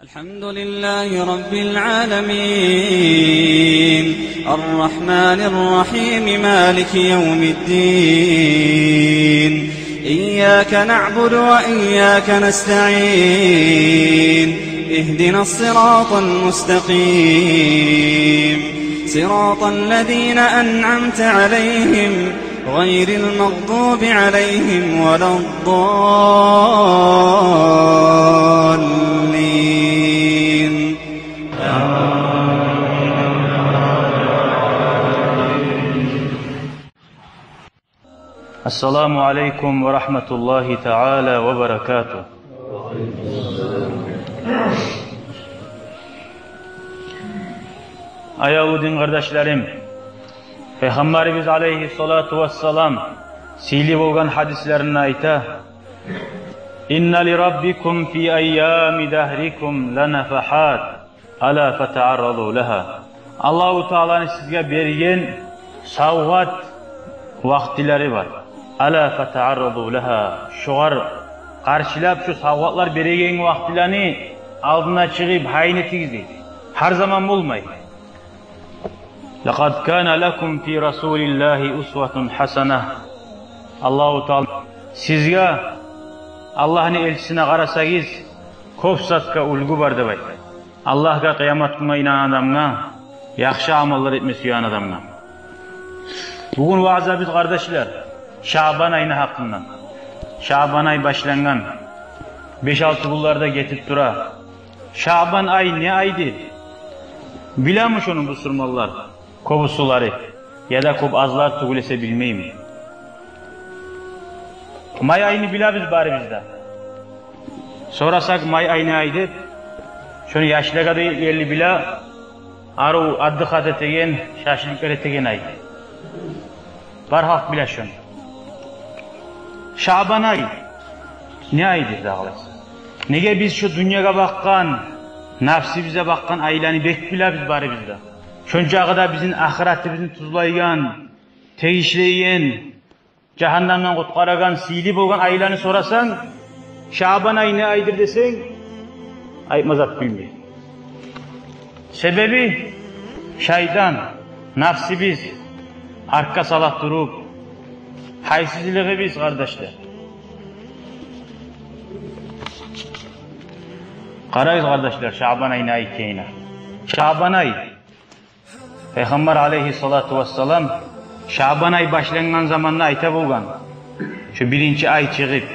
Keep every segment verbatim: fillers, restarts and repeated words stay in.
الحمد لله رب العالمين، الرحمن الرحيم، مالك يوم الدين. إياك نعبد وإياك نستعين. اهدنا الصراط المستقيم، صراط الذين أنعمت عليهم، غير المغضوب عليهم ولا الضالين. السلام عليكم ورحمة الله تعالى وبركاته. Аявлу дин къардашларым, Пайхаммарыбыз алайгьиссалату вассалам сыйлы болгъан гьадислеринде айта: «إن لربكم في أيام دهركم لنفحات ألا فتعرضوا لها». Аллагьу Тааланы сизге берген савгъат вакътилери бар. «ألا فتعرضوا لها». Шогъар къаршылап, шо савгъатлар береген вакътилени алдына чыгъып, гьайын этигиз, дей. Гьар заман болмай. «لقد كان لكم في رسول الله أسوة حسنة». Аллагьу Таала: «Сизге Аллагьны элчисине къарасагъыз, кёп затгъа уьлгю бар», — деп айта. Аллагьгъа, къыямат гюнге инангъан адамгъа, яхшы амаллар этме сюеген адамгъа. Бугюн ваазабыз, къардашлар, Шаъбан айны гьакъындан. Шаъбан ай башлангъан, беш-алты гюнлер де гетип тура. Шаъбан ай не айдыр? Билеми шону бусурманлар? Кёбюсюлери, яда кёп азлар тюгюл эсе, билмеймен. Май айны билебиз барыбыз да. Сорасакъ, май ай не айдыр, шону яшлагъа да ерли биле, арив отдыхать этеген, шашлыклар этеген ай. Бар халкъ биле шону. Шаъбан ай не айдыр дагъы? Неге биз шу дюньягъа бакъгъан, напсыбызгъа бакъгъан айланы бек билебиз барыбыз да? Шончакъы да бизин ахыратыбызны тюзлейген, тийишлейген, жагьаннемден къутгъарагъан, сыйлы болгъан айланы сорасанг, Шаъбан ай не айдыр десенг, айтма зат билмей. Себеби шайтан, напсыбыз артгъа сала туруп, гьайсызлыгъыбыз, къардашлар. Къарагъыз, къардашлар, Шаъбан ай не ай экенине. Шаъбан ай, Пайхаммар алайгьиссалату вассалам Шаъбан ай башлангъан заманда айта болгъан, шо биринчи ай чыгъып,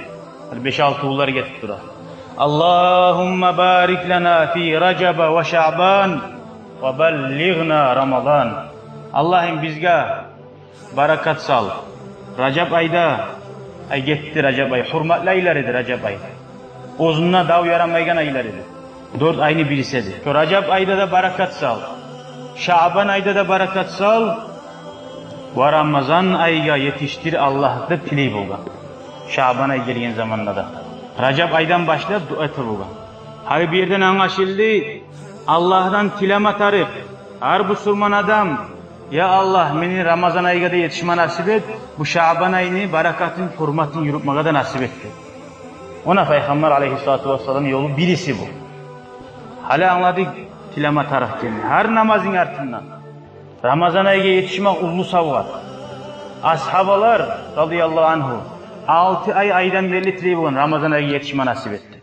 бир беш-алты гюнлер гетип тура: «اللهم بارك لنا في رجب وشعبان وبلغنا رمضان». Аллагьым, бизге баракат сал. Ражаб айда, ай гетди Ражаб ай, гьюрметли айлар эди Ражаб ай. Оьзюне дав ярамайгъан айлар эди. Дёрт айны бириси эди. Шо Ражаб айда да баракат сал. Шаъбан айда да баракат сал. Ва Рамазан айгъа етишдир, Аллагь, деп тилей болгъан. Шаъбан ай гелген заманда да. Ражаб айдан башлап дуа эте болгъан. Гьали бу ерден англашылды, Аллагьдан тилеме тарыкъ гьар бусурман адам: «Я Аллагь, мени Рамазан айгъа да етишме насип эт, бу Шаъбан айны баракатын, гьюрметин юрютмеге де насип эт», — деп. Она Пайхаммар алайгьиссалату вассалам ёлу бириси бу. Гьали англадыкъ тилеме тарыкъ экенни. Гьар намазны артындан Рамазан айгъа етишмек уллу савгъат. Асгьабалар, радияллагьу ангьу, алты ай, айдан берли тилей болгъан: «Рамазан айгъа етишме насип эт», — деп.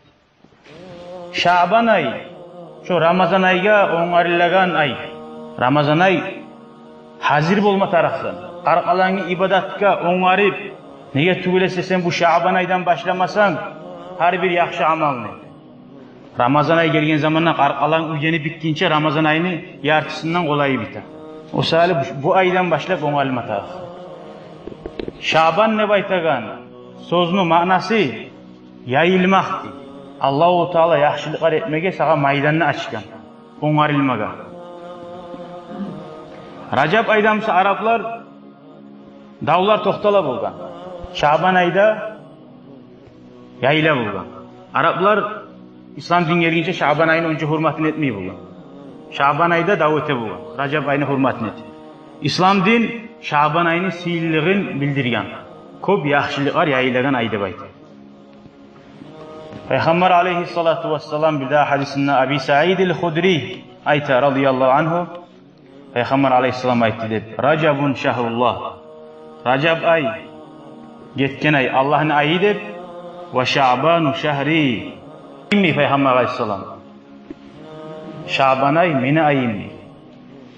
Шаъбан ай, шо Рамазан айгъа онгарылагъан ай. Рамазан ай гьазир болма тарыкъсан. Къаркъарангны ибадатгъа онгарып, неге тюгюл эсе сен бу Шаъбан айдан башламасанг гьар бир яхшы амалны, Рамазан ай гелген заманда къаркъаранг уьйденип битгинче Рамазан айны яртысындан къолай бите. О саялы бу, бу айдан башлап онгарылма тарыкъ. Шаъбан деп айтагъан сёзню маънасы яйылмакъ дей. Аллагьу Таала яхшылыкълар этмеге сагъа майданны ачгъан, онгарылмагъа. Ражаб айда буса араплар, давлар токътала болгъан. Шаъбан айда яйыла болгъан. Араплар ислам дин гелгинче Шаъбан айны онча гьюрметин этмей болгъан. Шаъбан айда дав эте болгъан, Ражаб айны гьюрметин этип. Ислам дин Шаъбан айны сыйлылыгъын билдирген, кёп яхшылыкълар яйылагъан ай деп айта. Пайхаммар алайгьиссалату вассалам бир дагъы гьадисинде Аби Саид аль-Худри айта, радияллагьу ангьу, Пайхаммар алайгьиссалам айтды деп: «Ражабун шагьруллагь». Ражаб ай, гетген ай, Аллагьны айы деп, «ва шаъбану шагьри». Дей Пайхаммар алайгьиссалам. Шаъбан ай мени айым дей.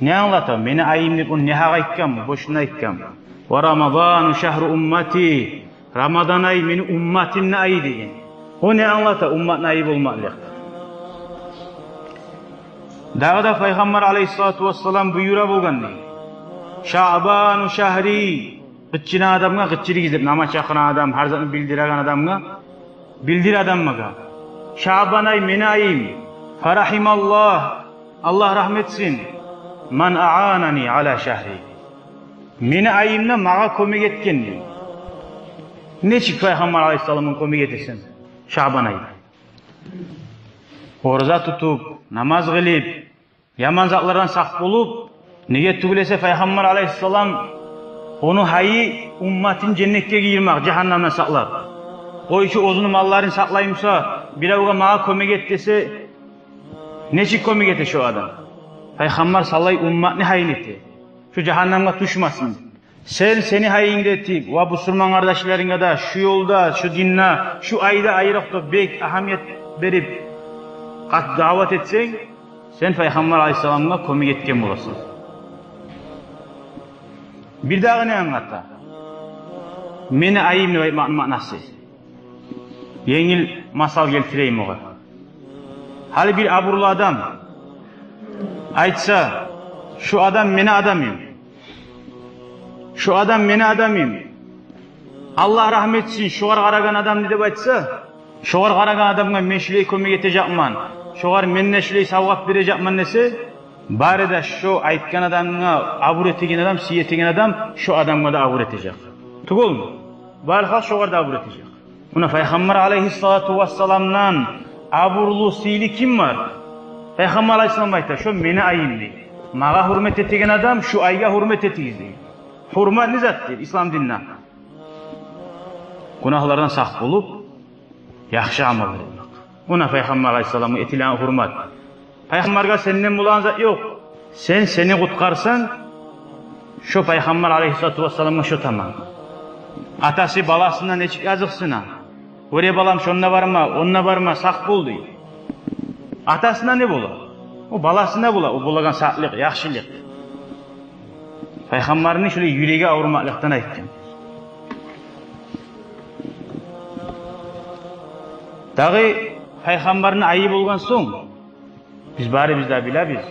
Не англата? Мени айым деп, о не гьакъ айтгъан, бошуна айтгъан. «Ва рамадану шагьру уммати». Рамадан ай мени умматымны айы деген. О не англата, умматны айы болмакълыкъ? Дагъы да Пайхаммар алайгьиссалату вассалам буюра болгъан дей: «Шаъбану шагьри». Къычырагъан адамгъа къычырыгъыз деп, намаз чакъырагъан адам, гьар затны билдиреген адамгъа, билдир адамгъа. Шаъбан ай мени айым. «Фарахималлагь», Аллагь рагьмат этсин, «ман аъанани ала шагьри». Мени айымда магъа кёмек этген дей. Нечик Пайхаммар алайгьиссаламгъа кёмек этесен Шаъбан айда? Ораза тутуп, намаз къылып, яман затлардан сакъ болуп. Неге тюгюл эсе, Пайхаммар алайгьиссалам, ону гьайы умматын женнетге гийирмек, жагьаннамдан сакълап. Къой чу оьзюню малларын сакълай буса, биревге магъа кёмек эт десе, нечик кёмек эте шо адам? Пайхаммар салай умматны гьайын эте, шо жагьаннамгъа тюшмесин. Сен сени гьайынгда этип, ва бусурман къардашларынга да шу ёлда, шу динде, шу айда айрокъда бек агьамият берип, къат даъват этсенг, сен Пайхаммар алайгьиссаламгъа кёмек этген боласан. Бир дагъы не англата мени айым деп айтмакъны маънасы? Енгил масал гелтирейим огъар. Гьали бир абурлу адам айтса: «Шу адам мени адамым. Шу адам мени адамым. Аллагь рагьмат этсин шогъар къарагъан адамны», — деп айтса, «Шогъар къарагъан адамгъа мен шулай кёмек этежекмен, шогъар мен де шулай савгъат бережекмен», — десе, бары да шо айтгъан адамгъа абур этеген адам, сый этеген адам шо адамгъа да абур этежек. Тюгюлмю? Бары халкъ шогъар да абур этежек. Муна Пайхаммар алайгьиссалату вассаламдан абурлу, сыйлы ким бар? Пайхаммар алайгьиссалам айта: «Шо мени айым», — дей. «Магъа гьюрмет этеген адам, шу айгъа гьюрмет этигиз», — дей. Гьюрмет не затдыр ислам динде? Гюнагьлардан сакъ болуп, яхшы амал этмек. Муна Пайхаммар алайгьиссаламгъа этилеген гьюрмет. Пайхаммаргъа сенден болагъан зат ёкъ. Сен сени къутгъарсанг, шо Пайхаммар алайгьиссалату вассаламгъа шо таман. Атасы баласына нечик языкъсына: «Оьре, балам, шонда барма, онда барма, сакъ бол», — дей. Атасына не бола? О баласына бола о болагъан сакълыкъ, яхшылыкъ. Пайхаммарны шулай юреги авурмакълыкъдан айтгъан. Дагъы Пайхаммарны айы болгъан сонг, биз барыбыз да билебиз,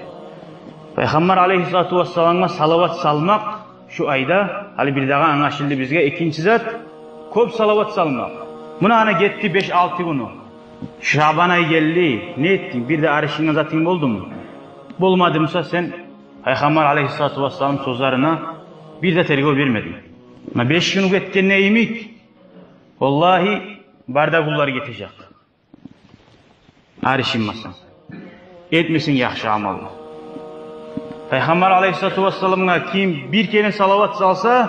Пайхаммар алайгьиссалату вассаламгъа салават салмакъ шу айда, гьали бир дагъы англашылды бизге экинчи зат, кёп салават салмакъ. Муна ана гетди беш-алты гюню. Шаъбан ай гелди, не этдинг? Бир де арышынгъа затынг болдуму? Болмады буса, сен Пайхаммар алайгьиссалату вассалам сёзлерине бир де тергев бермединг. Муна беш гюн гетгенде йимик, валлагьи, бары да гюнлер гетежек. Арышынмасанг, этмесенг яхшы амалны. Пайхаммар алайгьиссалату вассаламгъа ким бир керен салават салса,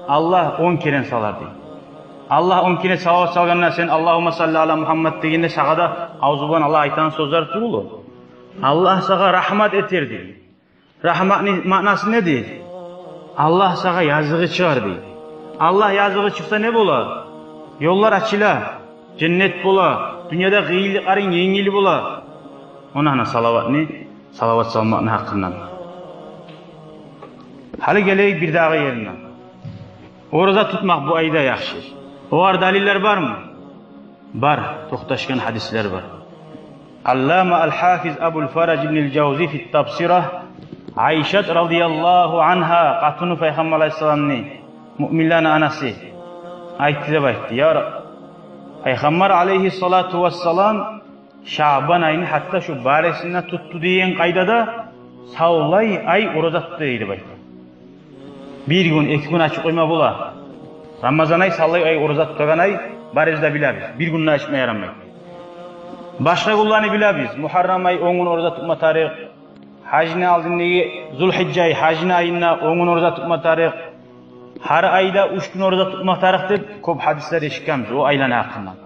Аллагь он керен салар дей. Аллагь он керен салават салгъанда, сен «Аллагьумма салли ала Мугьаммад» дегенде, сагъа да авзу булан Аллагь айтагъан сёзлер тюгюл о. Аллагь сагъа рагьмат этер дей. Рагьматны маънасы недир? Аллагь сагъа языгъы чыгъар дей. Аллагь языгъы чыкъса, не бола? Ёллар ачыла, женнет бола, дюньяда къыйынлыкъларынг енгил бола. Муна ана салаватны, салават салмакъны гьакъындан. Гьали гелейик бир дагъы ерине. Ораза тутмакъ бу айда яхшы. Огъар далиллер бармы? Бар, токъташгъан гьадислер бар. Аллама аль-Гьафиз Абуль-Фараж ибн аль-Жавзи фи Табсира, Айшат радияллагьу ангьа, къатыны Пайхаммар алайгьиссаламны, муъминлени анасы, айтды деп айтды: «Я Раб, Пайхаммар алайгьиссалату вассалам Шаъбан айны гьатта шу барысын да тутду деген къайдада, савлай ай ораза тутду», — дей деп айтды. Бир гюн, эки гюн ачып къойма бола. Рамазан ай савлай ай ораза тутагъан ай, барыбыз да билебиз. Бир гюн де ачма ярамай. Башгъа гюнлени билебиз. Мугьаррам ай он гюн ораза тутма тарыкъ. Гьажны алдындагъы Зулгьижжа ай, гьажны айында он гюн ораза тутма тарыкъ. Гьар айда уьч гюн ораза тутма тарыкъ деп кёп гьадислер эшитгенбиз о айланы гьакъындан.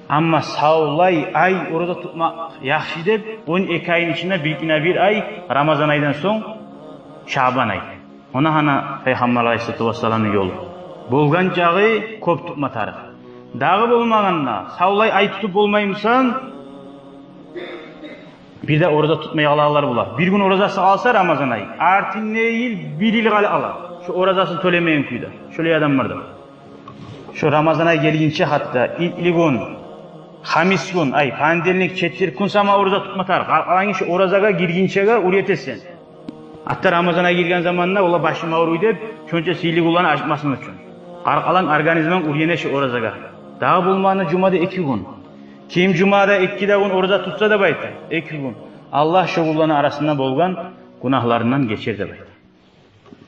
Амма савлай ай ораза тутмакъ яхшы деп, он эки айны ичинде бир гине бир ай, Рамазан айдан сонг Шаъбан ай. Она гьана Пайхаммар алайгьиссалату вассаламны ёлу. Болгъан чакъы кёп тутма тарыкъ. Дагъы болмагъанда, савлай ай тутуп болмаймысан, бир де ораза тутмай къалагъанлар бола. Бир гюн оразасы къалса Рамазан ай, артындагъы йыл бир йыл къала ала шо оразасын тёлемеген кюйде. Шолай адам бар да. Шо Рамазан ай гелгинче, гьатта итли гюн, хамис гюн, ай, понедельник, четверг гюн сама ораза тутма тарыкъ. Къалгъан гиши оразагъа гиргинчеге уьйретесен. Гьатта Рамазан ай гирген заманда, ола, башым авруй деп, шонча сыйлы гюнлени ачмасын учун. Къаркъаранг, организминг уьйрене шо оразагъа. Дагъы болмагъанда жумада эки гюн. Ким жумада эки де гюн ораза тутса деп айта, эки гюн, Аллагь шо гюнлени арасында болгъан гюнагьларындан гечер деп айта.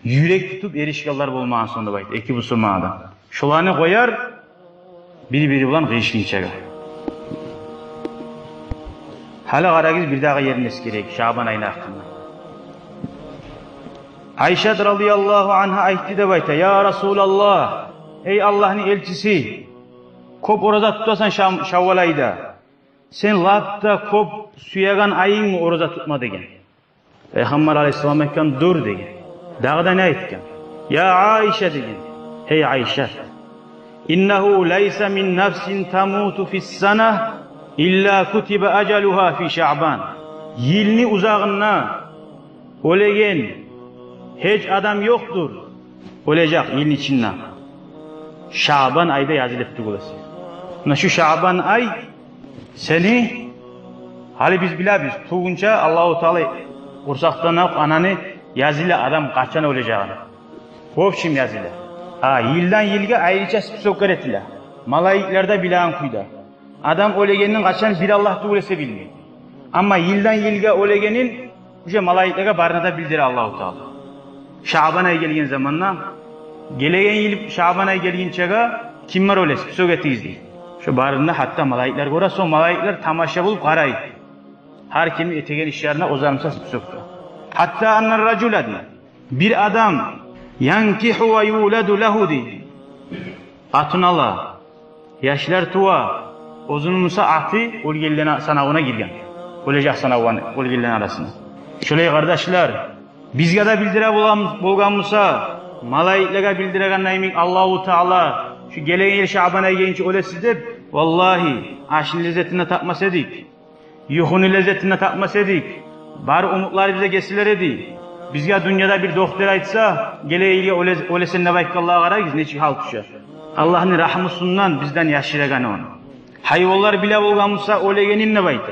Юрек тутуп эришгенлер болмагъан сонг деп айта эки бусурман адам. Шоланы къояр, бир-бири булан къыйышгъынчагъа. Гьали къарагъыз, бирдагъы ерин эсгерейик Шаъбан айны гьакъында. Айшат радияллагьу ангьа айтды деп айта: «Я Расулаллагь, эй Аллагьны элчиси, кёп ораза тутасан Шав-, Шаввал айда. Сен лап да кёп сюеген айынгмы ораза тутма?» — деген. Пайхаммар алайгьиссалам айтгъан: «Дюр», — деген. Дагъы да не айтгъан? «Я Айша, — деген, — гьей Айша, иннагьу лайса мин нафсин тамуту фис-сана илла кутиба ажалугьа фи Шаъбан. Йылны узагъында оьлеген гьеч адам ёкъдур, оьлежек йылны ичинде, Шаъбан айда язылып тюгюл эсе». Муна шу Шаъбан ай сени, гьали биз билебиз, тувгъунча Аллагьу Таала къурсакъдан алып ананы языла адам къачан оьлежегин. В общем, языла. А йылдан йылгъа айрыча списоклар этиле. Малайиклер де билеген кюйде. Адам оьлегенин къачан бир Аллагь тюгюл эсе билмей. Амма йылдан йылгъа оьлегенин уже малайиклеге барына да билдире Аллагьу Таала. Шаъбан ай гелген заманда, гелеген йыл Шаъбан ай гелгинчеге ким бар оьле, список этигиз дей. Шо барына гьатта малайиклер гёре, сонг малайиклер тамаша болуп къарай гьар кимни этеген ишлерине, оьзлеринча списокда. Гьатта анна ражула дей, бир адам, янкигьу ва юладу лагьу дей, къатын ала, яшлар тува, оьзюню буса аты оьлгенлени санавуна гирген. Оьлежек санавуна, оьлгенлени арасына. Шолай, къардашлар, бизге де билдире болгъан, болгъан буса, малайиклеге билдирегенде йимик Аллагьу Таала, шу гелеген йыл Шаъбан ай гелгинче оьлесиз деп, валлагьи, ашны леззетин де тапмас эдик. Юхуну леззетин де тапмас эдик. Бары умутларыбыз да гесилер эди. Бизге дюньяда бир доктор айтса, гелеген йылгъа оьле-, оьлесен деп айтгъанлагъа къарагъыз, нечик гьал тюше. Аллагьны рагьмусундан бизден яшырагъаны ону. Гьайванлар биле болгъан буса оьлегенин деп айта.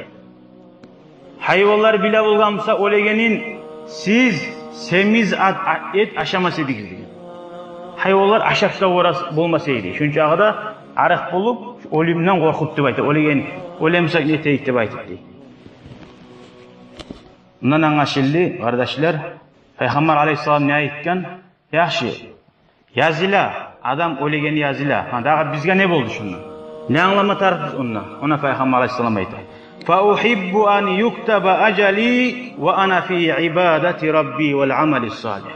Гьайванлар биле болгъан буса оьлегенин, сиз семиз ат-, а-, эт ашамас эдигиз деген. Гьайванлар ашап да орас болмас эди. Шунчагъы да арыкъ болуп, оьлюмден къоркъуп деп айта. Оьлеген, оьлемсек не этейик деп айтып дей. Мундан англашылды, къардашлар, Пайхаммар алайгьиссалам не айтгъан? Яхшы, языла, адам оьлегени языла. Гьа, дагъы бизге не болду шундан? Не англама тарыкъбыз ондан? Она Пайхаммар алайгьиссалам айта: «Фа ухиббу ан юктаба ажали ва ана фи ибадати Рабби вал амали салигь».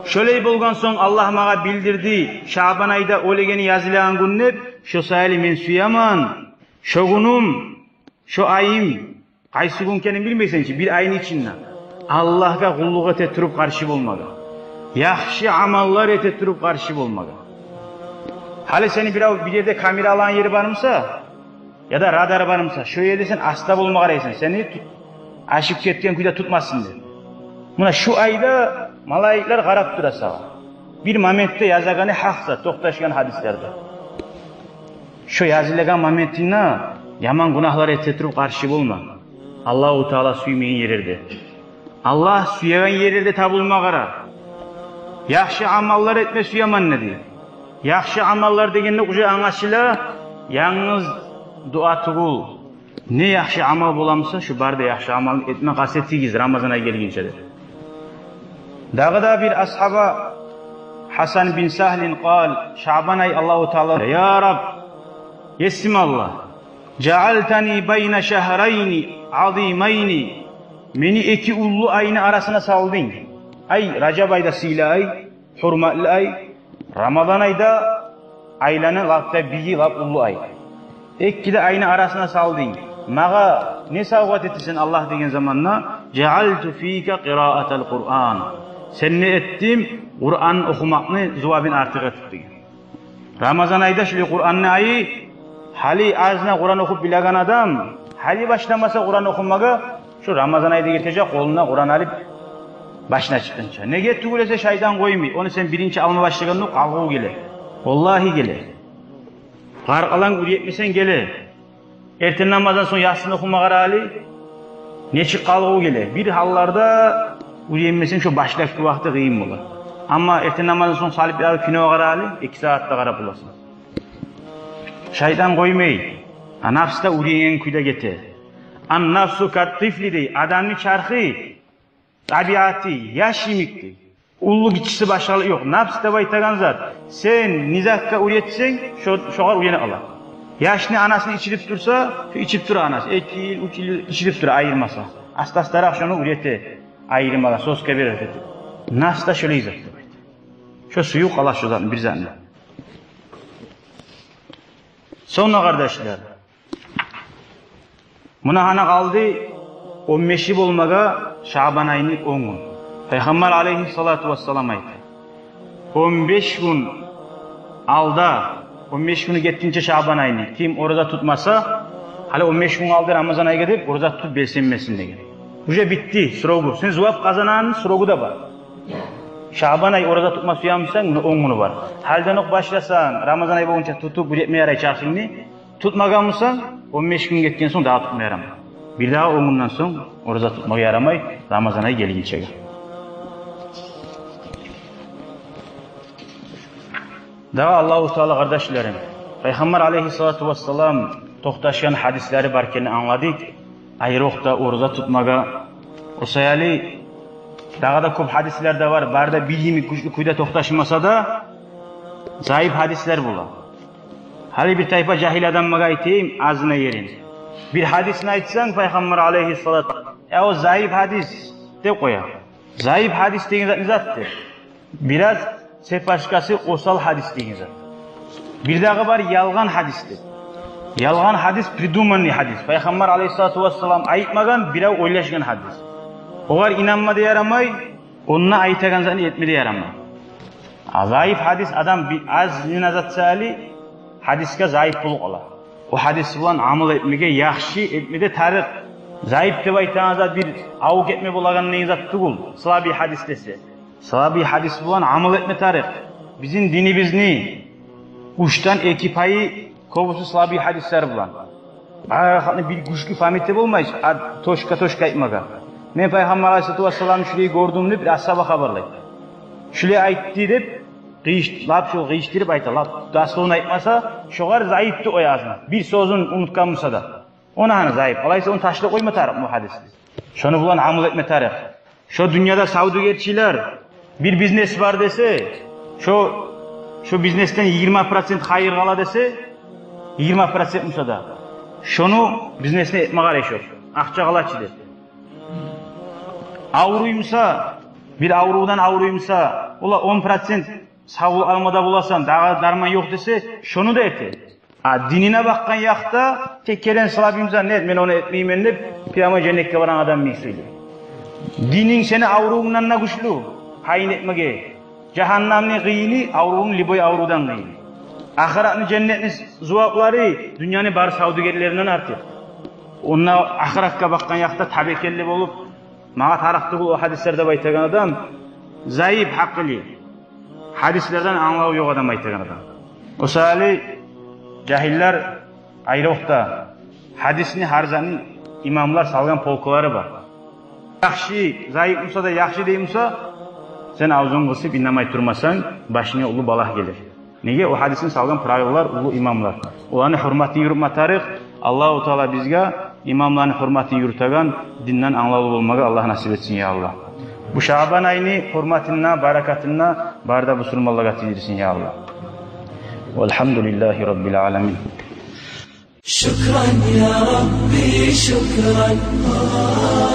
Шолай болгъан сонг, Аллагь магъа билдирди Шаъбан айда оьлегени язылагъан гюн деп, шо саялы мен сюемен шо гюнюм, шо айым, къайсы гюн экенин билмейсен чи, бир айны ичинде Аллагьгъа къуллукъ эте туруп къаршы болмагъа, яхшы амаллар эте туруп къаршы болмагъа. Гьали сени бирев, бир ерде камера алагъан ери бармы буса, яда радар бармы буса, шо ерде сен аста болма къарайсан, сени тут-, ашып гетген кюйде тутмасын деп. Муна шу айда малайиклер къарап тура сагъа. Бир моментде язагъаны гьакъ зат, токъташгъан гьадислерде. Шо язылагъан моментинде яман гюнагьлар эте туруп къаршы болма. Аллагьу Таала сюймейген ерлерде. Аллагь сюеген ерлерде табулма къара. Яхшы амаллар этме сюемен деди. Яхшы амаллар дегенде уже англашыла, янгыз дуа тюгюл. Не яхшы амал боламыса, шу бары да яхшы амалны этме къаст этигиз Рамазан ай гелгинче деп. Дагъы да бир асгьаба Гьасан бин Сагьлин къал: Шаъбан ай Аллагьу Таала: «Я Раб, есим Аллагь, жаъалтани байна шагьрайни азимайни, мени эки уллу айны арасына салдынг». Ай, Ражаб ай да сыйлы ай, гьюрметли ай, Рамазан ай да айланы лап да бийи, лап уллу ай. Эки де айны арасына салдынг. Магъа не савгъат этесен, Аллагь, деген заманда, жаалту фика къираатал Къуран. Сенде этдим Къуран охумакъны зувабын артыкъ этип деген. Рамазан айда шулай Къуранны айы, гьали азына Къуран охуп билеген адам, гьали башламаса Къуран охумагъа, шу Рамазан айда гетежек къолуна Къуран алып башына чыкъгъынча. Неге тюгюл эсе шайтан къоймай. Ону сен биринчи алма башлагъанда къалгъыв геле. Валлагьи геле. Къаркъаранг уьйретмесенг геле. Эртен намаздан сонг Ясин охума къара гьали. Нечик къалгъыв геле. Бир гьалларда уьйретмесенг шо башлапгъы вакъти къыйын бола. Амма эртен намаздан сонг салып бир киногъа къара гьали, эки сагьатда къарап боласан. Шайтан къоймай. А напс да уьйренген кюйде гете. Ан нафсу кат тифли дей. Адамны чархы, табиаты яш йимик дей. Уллу гиччиси башгъалыкъ ёкъ. Напс деп айтагъан зат, сен не затгъа уьйретсенг, шо, шогъар уьйренип къала. Яшны анасыны ичирип турса, шо ичип тура анасы. Эки йыл, уьч йыл ичирип тура, айырмаса. Аста-астаракъ шону уьйрете айырмагъа, соска бере уьйрете. Напс да шолай зат деп айта. Шо сююп къала шо затны, бир затны. Сонг да, къардашлар, муна гьана къалды он беши болмагъа Шабан айны он гюн. Пайхаммар алейгьиссалату вассалам айта: он беш гюн алда, он беш гюню гетгинче Шабан айны ким ораза тутмаса, гьали он беш гюн къалды Рамазан айгъа деп, ораза тутуп белсенмесин деген. Уже битди срогу. Сен зувап къазанагъан срогу да бар. Шабан ай ораза тутма сюе бусанг, муна он гюню бар. Гьалиден окъ башласанг, Рамазан ай болгъунча тутуп уьйретме ярай чархынгны. Тутмагъан бусанг, он беш гюн гетген сонг дагъы тутма ярамай. Бир дагъы он гюнден сонг ораза тутмагъа ярамай, Рамазан ай гелгинчеге. Дагъы Аллагьу Таала, къардашларым, Пайхаммар алейгьиссалату вассалам токъташгъан гьадислери бар экенин англадыкъ. Айрокъда ораза тутмагъа. О саялы дагъы да кёп гьадислер де бар. Бары да бир йимик гючлю кюйде токъташмаса да, заиф гьадислер бола. Гьали бир тайпа жагьил адамлагъа айтайым азына ерин. Бир гьадисни айтсанг, Пайхаммар алейгьиссалату, я о заиф гьадис деп къоя. Заиф гьадис деген зат не затдыр? Бираз цепочкасы осал гьадис деген зат. Бир дагъы бар ялгъан гьадис деп. Ялгъан гьадис — придуманный гьадис. Пайхаммар алейгьиссалату вассалам айтмагъан, бирев ойлашгъан гьадис. Огъар инанма да ярамай, онда айтагъан затны этме де ярамай. А заиф гьадис, адам би-, аз не назар салса гьали, гьадисге заиф болуп къала. О гьадис булан амал этмеге, яхшы этме де тарыкъ. Заиф деп айтагъан зат бир авуп гетме болагъан деген зат тюгюл слабый гьадис десе. Слабый гьадис булан амал этме тарыкъ. Бизин динибизни уьчден эки пайы кёбюсю слабый гьадислер булан. Бары халкъны бир гючлю памяти болмай, а, точка-точка айтмагъа. Мен Пайхаммар алейгьиссалату вассаламны шулай гёрдюм деп бир асгьаба хабарлай. Шулай айтды деп, къыйыш-, лап шо къыйышдырып айта, лап дословно айтмаса, шогъар заиф деп къоя азына. Бир сёзюн унутгъан буса да. Ону гьана заиф. Алайса ону ташлап къойма тарыкъ бу гьадисни. Шону булан амал этме тарыкъ. Шо дюньяда савдюгерчилер, бир бизнес бар десе, шо, шо бизнесден йигирма процент хайыр къала десе, йигирма процент буса да, шону бизнесине этме къарай шо, акъча къала чы деп. Авруй буса, бир аврувдан авруй буса, ола он процент савлукъ алмада боласан, дагъы дарман ёкъ десе, шону да эте. А динине бакъгъан якъда тек керен слабый буса, нет, мен ону этмеймен деп, прямо женнетге барагъан адам йимик сёйлей. Дининг сени аврувунгдан да гючлю, гьайын этмеге. Жагьаннамны къыйыны аврувунг, любой аврувдан къыйын. Ахыратны, женнетни зуваплары дюньяны бар савдюгерлеринден артыкъ. Онда ахыратгъа бакъгъан якъда табекелли болуп, магъа тарыкъ тюгюл о гьадислер деп айтагъан адам заиф гьакъылы, гьадислерден англаву ёкъ адам айтагъан адам. О саялы жагьиллер айрокъда, гьадисни, гьар затны имамлар салгъан полкалары бар. Яхшы, заиф буса да яхшы дей буса, сен авзунг къысып инанмай турмасанг, башынга уллу балагь гелир. Неге? О гьадисни салгъан правилалар уллу имамлар. Оланы гьюрметин юрютме тарыкъ. Аллагьу Таала бизге имамланы гьюрметин юрютеген, динден англавлу болмагъа Аллагь насип этсин, я Аллагь. Бу Шабан айны гьюрметин де, баракатын да бары да бусурманлагъа тийдирсин, я Аллагь. Валгьамдулиллагьи раббил аламин. شكرا يا ربي، شكرا.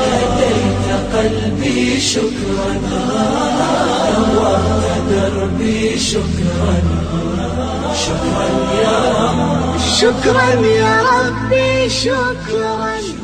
هديت قلبي شكرا، نورت دربي شكرا، شكرا يا رب، شكرا يا ربي، شكرا.